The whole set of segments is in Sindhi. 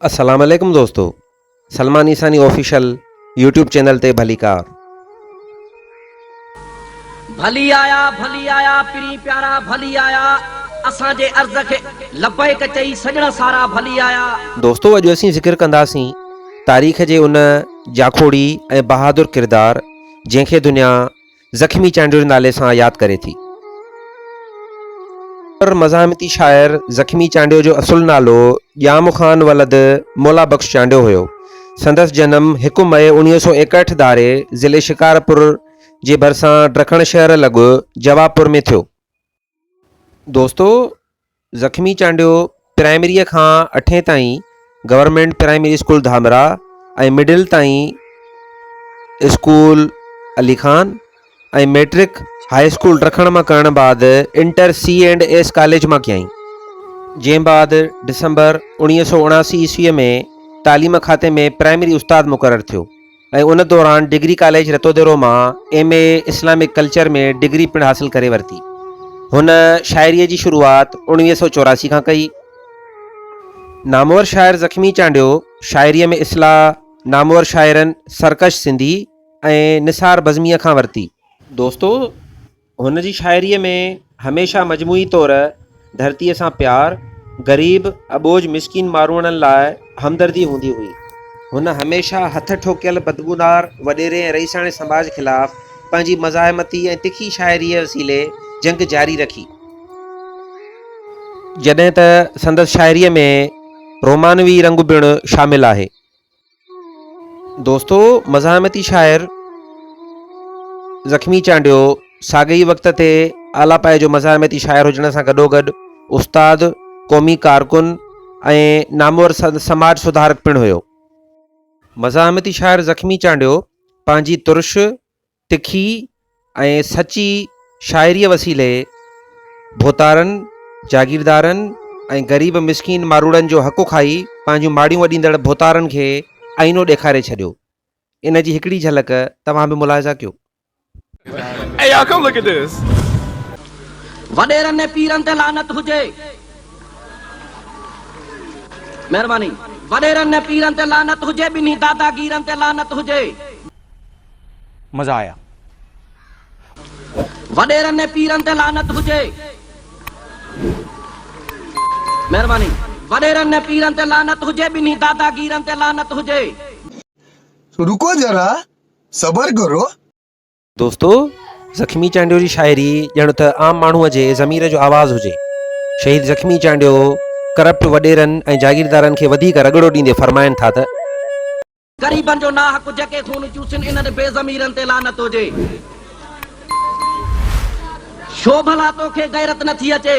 السلام عليڪم دوستو Salman Isani official YouTube channel تي ڀليڪار. ڀلي آيا ڀلي آيا پرين پيارا ڀلي آيا اسان جي عرض کي لبيڪ چئي سڄڻ سارا ڀلي آيا. دوستو اڄ اسين ذڪر ڪنداسين تاريخ جي ان جاکوڙي ۽ بهادر ڪردار جنهن کي دنيا زخمي چانڊيو جي نالي سان ياد ڪري ٿي. مزاحمتي شاعر زخمي چانڊيو جو اصل نالو ڄام خان ولد مولا بخش چانڊيو هيو. سندس جنم هڪ مئي 1961 ڌاري ضلعي شڪارپور جي ڀرسان ڊکڻ شهر لڳ جواپور ۾ ٿيو. دوستو زخمي چانڊيو پرائمريء کان اٺين تائين government primary school Dhamrah ۽ middle تائين school Ali Khan ۽ matric high school Dakhan مان ڪرڻ بعد inter C and S college مان ڪيائين. جنهن بعد ڊسمبر 1979 عيسويء ۾ تعليم کاتي ۾ پرائمري استاد مقرر ٿيو. ۽ ان دوران ڊگري ڪاليج رتوديرو مان M A Islamic culture ۾ degree پڻ حاصل ڪري ورتي. هن شاعريء جي شروعات 1984 کان ڪئي. نامور شاعر زخمي چانڊيو شاعريء ۾ اصلاح نامور شاعرن سرڪش سنڌي ۽ نثار بزميء کان ورتي. دوستو! هن جي شاعريء ۾ هميشه مجموعي طور ڌرتيء سان پيار، غريب، اٻوجهه مسڪين ماروئڙن لاء همدردي هوندي هئي. هن هميشه هٿ ٺوڪيل بدبودار وڏيري ۽ رئيساڻي سماج خلاف پنهنجي مزاحمتي ۽ تکي شاعريء وسيلي جنگ جاري رکي. جڏهن ته سندس شاعريء ۾ رومانوي رنگ پڻ شامل آهي. دوستو مزاحمتي شاعر زخمي چانڊيو ساڳئي وقت تي اعليٰ پائي جو مزاحمتي شاعر هجڻ سان گڏوگڏ استاد، قومي ڪارڪن ۽ نامور سماج سڌارڪ پڻ هيو. مزاحمتي شاعر زخمي چانڊيو پنهنجي ترش، تکي ۽ سچي شاعريء وسيلي ڀوتارن، جاگيردارن ۽ غريب مسڪين ماروئڙن جو حق کائي پنهنجون ماڙيون اڏيندڙ ڀوتارن کي آئينو ڏيکاري ڇڏيو. ان جي هڪڙي جهلڪ توهان به ملاحظه ڪيو. Hey y'all come look at this. وڏيرن ۽ پيرن تي لعنت هجي. مهرباني. وڏيرن ۽ پيرن تي لعنت هجي ٻنهي داداگيرن تي لعنت هجي. مزا آيا. وڏيرن ۽ پيرن تي لعنت هجي. مهرباني. وڏيرن ۽ پيرن تي لعنت هجي ٻنهي داداگيرن تي لعنت هجي. رڪو ذرا صبر ڪرو. دوستو زخمي چانڊيو جي شاعري ڄڻ ته عام ماڻهوء جي ضمير جو آواز هجي. شهيد زخمي چانڊيو ڪرپٽ وڏيرن ۽ جاگيردارن کي وڌيڪ رڳڙو ڏيندي فرمائن ٿا ته. غريبن جو ناحق جيڪي خون چوسين انهن بي ضميرن تي لعنت هجي. شو ڀلا توکي غيرت نه ٿي اچي.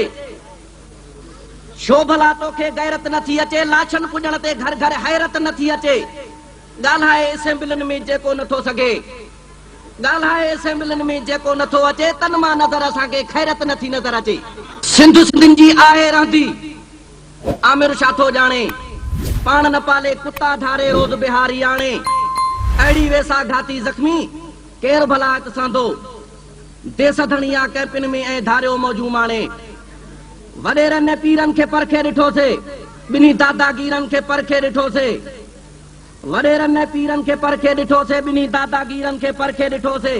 شو ڀلا توکي غيرت نه ٿي اچي لاشن پڄڻ تي گهر گهر حيرت نه ٿي اچي. ڳالهائي اسيمبلين ۾ جيڪو نه ٿو سگهي. ڳالهائي اسيمبلين ۾ جيڪو نه ٿو اچي تن مان نظر اسان کي خيرت نه ٿي نظر اچي. سنڌ سنڌين جي آهي رهندي. عامر ڇا ٿو ڄاڻي، پاڻ نه پالي ڪتا ڌاري روز بهاري آڻي، اهڙي ويساهه گهاتي زخمي، ڪير ڀلا هت سهندو؟ ديس ڌڻي آ ڪئمپن ۾ ۽ ڌاريو موجون ماڻي. وڏيرن ۽ پيرن کي پرکي ڏٺوسي، ٻنهي داداگيرن کي پرکي ڏٺوسي. وڏيرن ۽ پيرن کي پرکي ڏٺوسي، ٻنهي داداگيرن کي پرکي ڏٺوسي.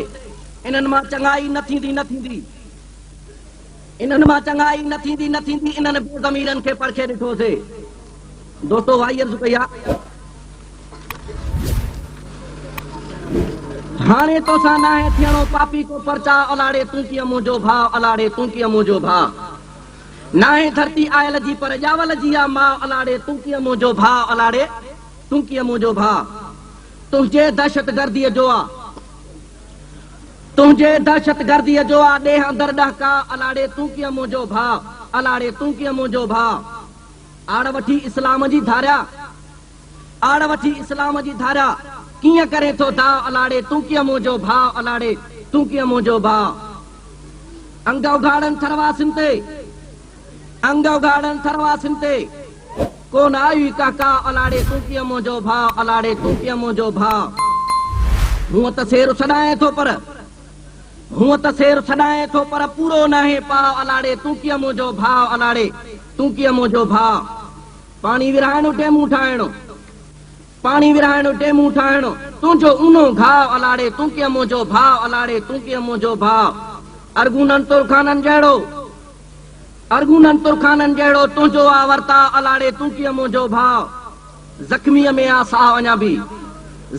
انهن مان چڱائي نه ٿيندي نه ٿيندي. انهن مان چڱائي نه ٿيندي نه ٿيندي انهن بي ضميرن کي پرکي ڏٺوسي. دوستو وائي عرض ڪئي آ. هاڻي توسان ناهي ٿيڻو پاپي ڪو پرچاء الاڙي تون ڪيئن منهنجو ڀاء الاڙي تون ڪيئن منهنجو ڀاء ناهي ڌرتي آيل جي پر ڄاول جي آ ماء الاڙي تون ڪيئن منهنجو ڀاء الاڙي تون ڪيئن منهنجو ڀاء تنهنجي دهشتگرديء جو آ تنهنجي دهشتگرديء جو آ ڏيهه اندر ڏهڪاء الاڙي تون ڪيئن منهنجو ڀاء الاڙي تون ڪيئن منهنجو ڀاء آڙ وٺي اسلام جي ڌاريا آڙ وٺي اسلام جي ڌاريا ڪيئن ڪرين ٿو داء الاڙي تون ڪيئن منهنجو ڀاء الاڙي تون ڪيئن منهنجو ڀاء انگ اگهاڙن ٿرواسين تي انگ اگهاڙن ٿرواسين تي ڪو نه آئي ڪهڪاء الاڙي تون ڪيئن منهنجو ڀاء الاڙي تون ڪيئن منهنجو ڀاء هونء ته سير سڏائين ٿو پر هونء ته سير سڏائين ٿو پر پورو ناهي پاء الاڙي تون ڪيئن منهنجو ڀاء الاڙي تون ڪيئن منهنجو ڀاء. پاڻي ورهائڻ ڊيمون ٺاهڻ، پاڻي ورهائڻ ڊيمون ٺاهڻ، تنهنجو اونهو گهاء الاڙي تون ڪيئن منهنجو ڀاء الاڙي تون ڪيئن منهنجو ڀاء ارغونن ترخانن جهڙو، ارغونن ترخانن جهڙو تنهنجو آ ورتاء الاڙي تون ڪيئن منهنجو ڀاء زخميء ۾ آ ساهه اڃا ڀي،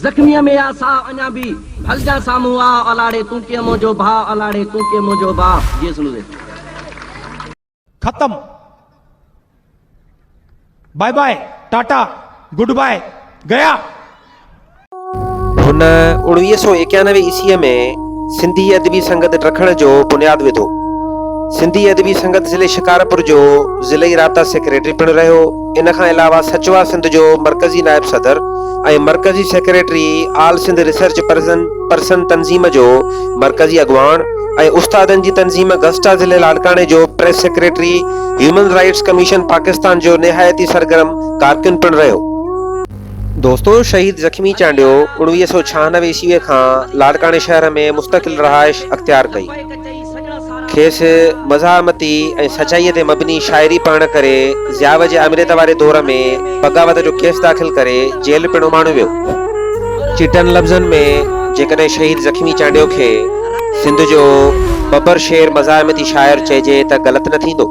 زخميء ۾ آ ساهه اڃا ڀي، ڀلجان سامهون آء الاڙي تون ڪيئن منهنجو ڀاء الاڙي تون ڪيئن منهنجو ڀاء جيئي سنڌو. ختم bye bye tata good bye گيا. هن 1991 عيسويء ۾ سنڌي ادبي سنگت ڊکڻ جو بنياد وڌو. سنڌي ادبي سنگت ضلعي شڪارپور جو ضلعي رابطا سيڪريٽري پڻ رهيو. ان کان علاوه سچوا سنڌ جو مرڪزي نائب صدر ۽ مرڪزي secretary all Sindh research person تنظيم جو مرڪزي اڳواڻ ۽ استادن جي تنظيم گسٽا ضلعي لاڙڪاڻي جو press secretary, human rights commission Pakistan جو نهايت ئي سرگرم ڪارڪن پڻ رهيو. دوستو شهيد زخمي چانڊيو 1996 عيسوي کان لاڙڪاڻي شهر ۾ مستقل رهائش اختيار ڪئي. کيس مزاحمتي ۽ سچائيء تي مبني شاعري پڙهڻ ڪري ضياء جي آمريت واري دور ۾ بغاوت جو ڪيس داخل ڪري جيل پڻ اماڻيو ويو. چٽن لفظن ۾ جيڪڏهن شهيد زخمي چانڊيو کي سنڌ جو ببر شير مزاحمتي شاعر چئجي ته غلط نه ٿيندو.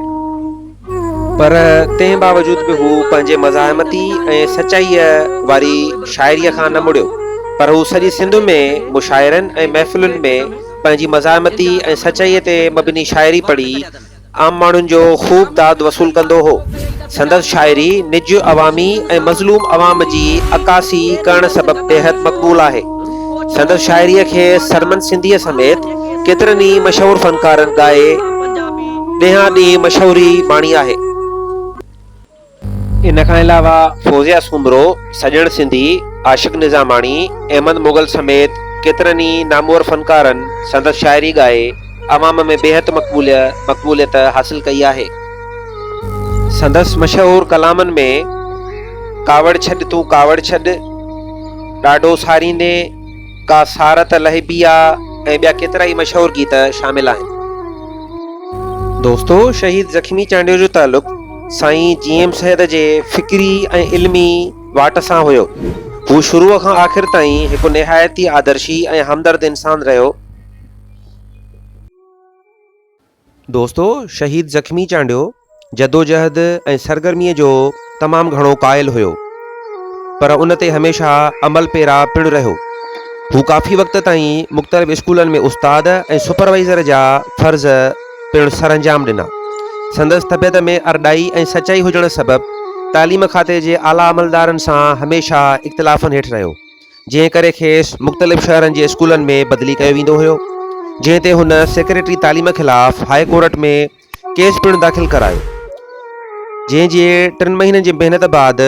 پر تنهن باوجود به هو پنهنجي مزاحمتي ۽ سچائيء واري شاعريء کان نه مڙيو پر هو سڄي سنڌ ۾ مشاعرن ۽ محفلن ۾ پنهنجي مزاحمتي ۽ سچائيء تي مبني شاعري پڙهي عام ماڻهن جو خوب داد وصول ڪندو هو. سندس شاعري نج عوامي ۽ مظلوم عوام جي عڪاسي ڪرڻ سبب بيحد مقبول آهي. سندس شاعريء کي سرمد سنڌيء سميت ڪيترن ئي مشهور فنڪارن ڳائي ڏينهان ڏينهن مشهوري ماڻي آهي. ان کان علاوه فوزيه سومرو، سڄڻ سنڌي، عاشق نظاماڻي، احمد مغل سميت ڪيترن ئي نامور فنڪارن سندس شاعري ڳائي عوام ۾ بيحد مقبوليت حاصل ڪئي آهي. سندس مشهور ڪلامن ۾ ڪاوڙ ڇڏ تون ڪاوڙ ڇڏ، ڏاڍو ساريندين، ڪا سار ته لهبي آ ۽ ٻيا ڪيترائي مشهور گيت شامل آهن. دوستو شهيد زخمي چانڊيو جو تعلق سائين جي ايم سيد جي فڪري ۽ علمي واٽ سان هيو. هو شروع کان آخر تائين هڪ نهايت ئي آدرشي ۽ همدرد انسان رهيو. دوستو شهيد زخمي چانڊيو جدوجهد ۽ سرگرميء جو تمام گهڻو قائل هيو، پر ان تي هميشه عمل پيرا پڻ رهيو. هو ڪافي وقت تائين مختلف اسڪولن ۾ استاد ۽ سپروائيزر جا فرض پڻ سرانجام ڏنا. سندس طبيعت ۾ ارڏائي ۽ سچائي هجڻ سبب تعليم کاتي جي اعليٰ عملدارن سان هميشه اختلافن هيٺ رهيو. جنهن ڪري کيس مختلف شهرن جي اسڪولن ۾ بدلي ڪيو ويندو هيو، جنهن تي هن سيڪريٽري تعليم خلاف هاء ڪورٽ ۾ ڪيس پڻ داخل ڪرايو، جنهن جي ٽن مهينن جي محنت بعد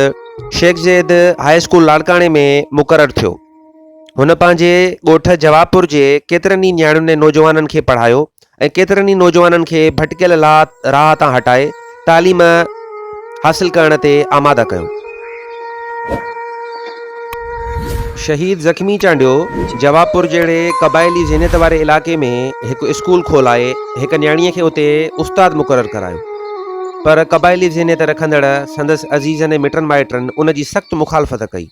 شيخ زيد هاء اسڪول لاڙڪاڻي ۾ مقرر ٿيو. هن پنهنجي ڳوٺ جوابپور جي ڪيترن ئي نياڻين ۽ نوجوانن کي پڙهايو ۽ ڪيترن ئي نوجوانن کي ڀٽڪيل راهه تان هٽائي تعليم حاصل ڪرڻ تي آماده ڪيو. شهيد زخمي چانڊيو جوابپور جهڙي قبائلي ذهنيت واري علائقي ۾ هڪ اسڪول کولائي هڪ نياڻيء کي اتي استاد مقرر ڪرايو پر قبائلي ذهنيت رکندڙ سندس عزيزن ۽ مٽن مائٽن ان جي سخت مخالفت ڪئي.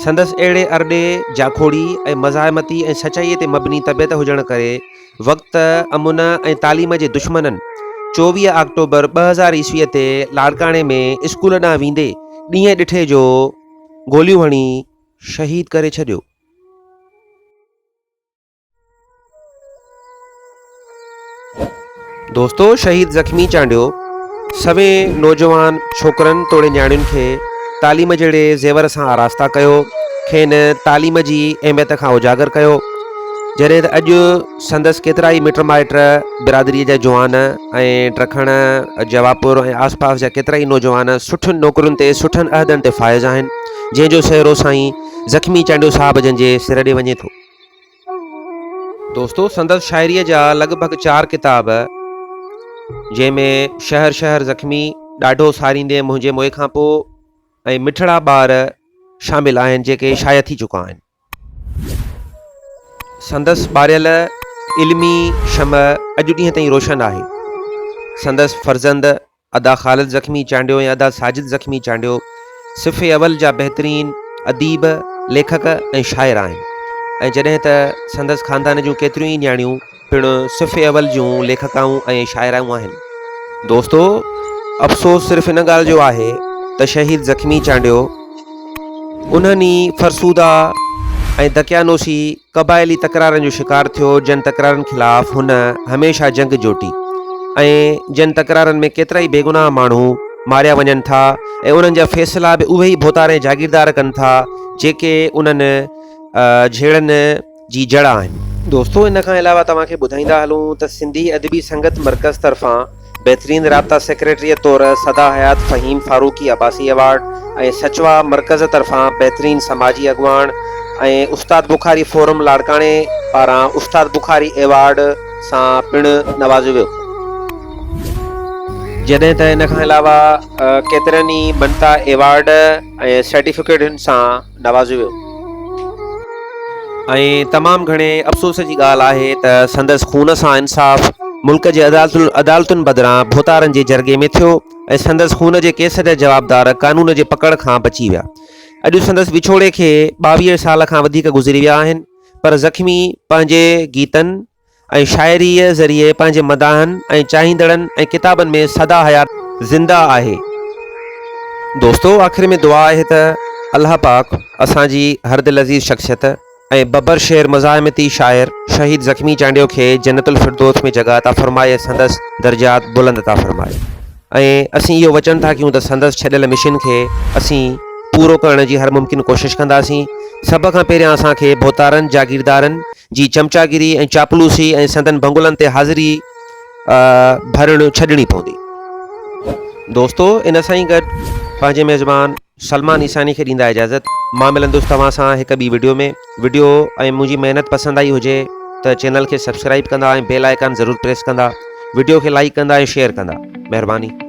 سندس اهڙي ارڏي، جاکوڙي ۽ مزاحمتي ۽ سچائيء تي مبني طبيعت هجڻ ڪري وقت، امن ۽ تعليم جي دشمنن 24 آڪٽوبر 2000 عيسويء تي لاڙڪاڻي ۾ اسڪول ڏانهن ويندي ڏينهن ڏٺي جو گوليون هڻي شهيد ڪري ڇڏيو. دوستو شهيد زخمي چانڊيو سوين نوجوان ڇوڪرن توڙي نياڻين کي تعليم جهڙي زيور سان آراسته ڪيو کين تعليم جي اهميت کان اجاگر ڪيو جڏهن ته اڄ سندس ڪيترائي مٽ مائٽ برادري جا جوان ۽ ڊکڻ جواپور ۽ آس پاس جا ڪيترائي نوجوان سٺين نوڪرين تي سٺن عهدن تي فائز آهن جنهن جو سهرو سائين زخمي چانڊيو صاحب جن جي سر ڏي وڃي ٿو. دوستو سندس شاعريء جا لڳ ڀڳ چار ڪتاب جنهن ۾ شهر شهر زخمي، ڏاڍو ساريندين منهنجي موئي کان پوء ۽ مٺڙا ٻار شامل آهن جيڪي شايع ٿي چڪا آهن. سندس ٻاريل علمي شمع اڄ ڏينهن تائين روشن آهي. سندس فرزند. ادا خالد زخمي چانڊيو ۽ ادا ساجد زخمي چانڊيو صف اول جا بهترين اديب، ليکڪ ۽ شاعر آهن ۽ جڏهن ته سندس خاندان جون ڪيتريون ئي نياڻيون پڻ صف اول جون ليکڪائون ۽ شاعرائون آهن. دوستو! افسوس صرف ان ڳالهه جو آهي ته شهيد زخمي چانڊيو انهن ئي فرسوده ۽ دقيانوسي قبائلي تڪرارن جو شڪار ٿيو، جن تڪرارن خلاف هن هميشه جنگ جوٽي ۽ جن تڪرارن ۾ ڪيترائي بيگناهه ماڻهو ماريا وڃن ٿا ۽ انهن جا فيصلا به اهي ئي ڀوتار ۽ جاگيردار ڪن ٿا جيڪي انهن جهيڙن جي جڙ آهن. دوستو ان کان علاوه توهان کي ٻڌائيندا هلون ته سنڌي ادبي سنگت مرڪز طرفان بهترين رابطا سيڪريٽريء طور سدا حيات فهيم فاروقي عباسي ايوارڊ ۽ سچوا مرڪز طرفان بهترين سماجي اڳواڻ ۽ استاد بخاري فورم لاڙڪاڻي پاران استاد بخاري ايوارڊ سان پڻ نوازيو ويو. جڏهن ته ان کان علاوه ڪيترن ئي مڃتا ايوارڊ ۽ سرٽيفڪيٽن سان نوازيو ويو ۽ تمام گهڻي افسوس جي ڳالهه آهي ته سندس خون سان انصاف ملڪ جي عدالتن بدران ڀوتارن جي جرڳي ۾ ٿيو ۽ سندس خون جي ڪيس جا جوابدار قانون جي پڪڙ کان بچي ويا. اڄ سندس وڇوڙي کي 22 سال کان وڌيڪ گذري ويا آهن پر زخمي پنهنجي گيتن ۽ شاعريء ذريعي پنهنجي مداحن ۽ چاهيندڙن ۽ ڪتابن ۾ سدا حيات زنده آهي. دوستو آخر ۾ دعا آهي ته الله پاڪ اسان جي هر دلعزيز شخصيت ۽ ببر شير مزاحمتي شاعر شهيد زخمي چانڊيو کي جنت الفردوس ۾ جڳهه عطا فرمائي ۽ سندس درجات بلند عطا فرمائي. ۽ اسين اهو وچن ٿا ڪيون ته سندس ڇڏيل مشن کي اسين پورو ڪرڻ جي هر ممڪن ڪوشش ڪنداسين. سڀ کان پهريان اسان کي ڀوتارن، جاگيردارن جي چمچاگيري ۽ چاپلوسي ۽ سندن بنگلن تي حاضري ڀرڻ ڇڏڻي پوندي. دوستو ان سان ئي گڏ پنهنجي ميزبان سلمان عيساني کي ڏيندا اجازت. مان ملندس توهان سان هڪ ٻي وڊيو ۾. وڊيو ۽ منهنجي محنت پسند آئي هجي ته چينل کي سبسڪرائيب ڪندا ۽ بيل آئيڪان ضرور پريس ڪندا. وڊيو کي لائيڪ ڪندا ۽ شيئر ڪندا. مهرباني.